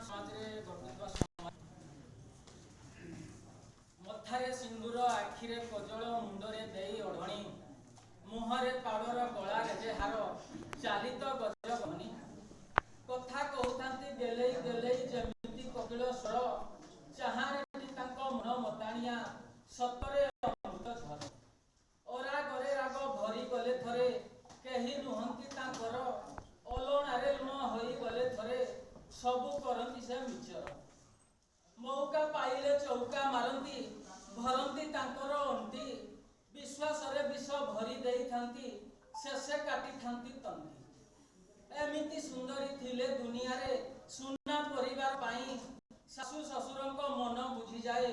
ସମାଜରେ ଘଟୁଥିବା ସମାଜ। ମଥାରେ ସିନ୍ଦୁର, ଆଖିରେ କଜଳ, ମୁଣ୍ଡରେ ଦେଇ ଓଢ଼ଣୀ, ମୁହଁରେ ପାଉଡର, ଗଳାରେ ଯେ ହାର, ଚାଲିତ ଗଜ ଗହନି। କଥା କହୁଥାନ୍ତି ଗେଲେଇ ଗେଲେଇ, ଯେମିତି କୋକିଳ ସ୍ୱର। ଚାହାଣୀଟି ତାଙ୍କ ମନ ମତାଣିଆ, ସତରେ ଅମୃତ ଝର। ଅରାଗରେ ରାଗ ଭରି ଗଲେ ଥରେ, କେହି ନୁହନ୍ତି ତାଙ୍କର। ଅଲଣାରେ ଲୁଣ ହୋଇଗଲେ ଥରେ, ସବୁ କରନ୍ତି ସେ ମିଚର। ମଉକା ପାଇଲେ ଚୌକା ମାରନ୍ତି, ଭରନ୍ତି ତାଙ୍କର ଅଣ୍ଟି। ବିଶ୍ୱାସରେ ବିଷ ଭରି ଦେଇଥାନ୍ତି, ଶେଷେ କାଟିଥାନ୍ତି ତଣ୍ଟି। ଏମିତି ସୁନ୍ଦରୀ ଥିଲେ ଦୁନିଆରେ ସୁନା ପରିବାର ପାଇଁ ଶାଶୁ ଶ୍ୱଶୁରଙ୍କ ମନ ବୁଝିଯାଏ।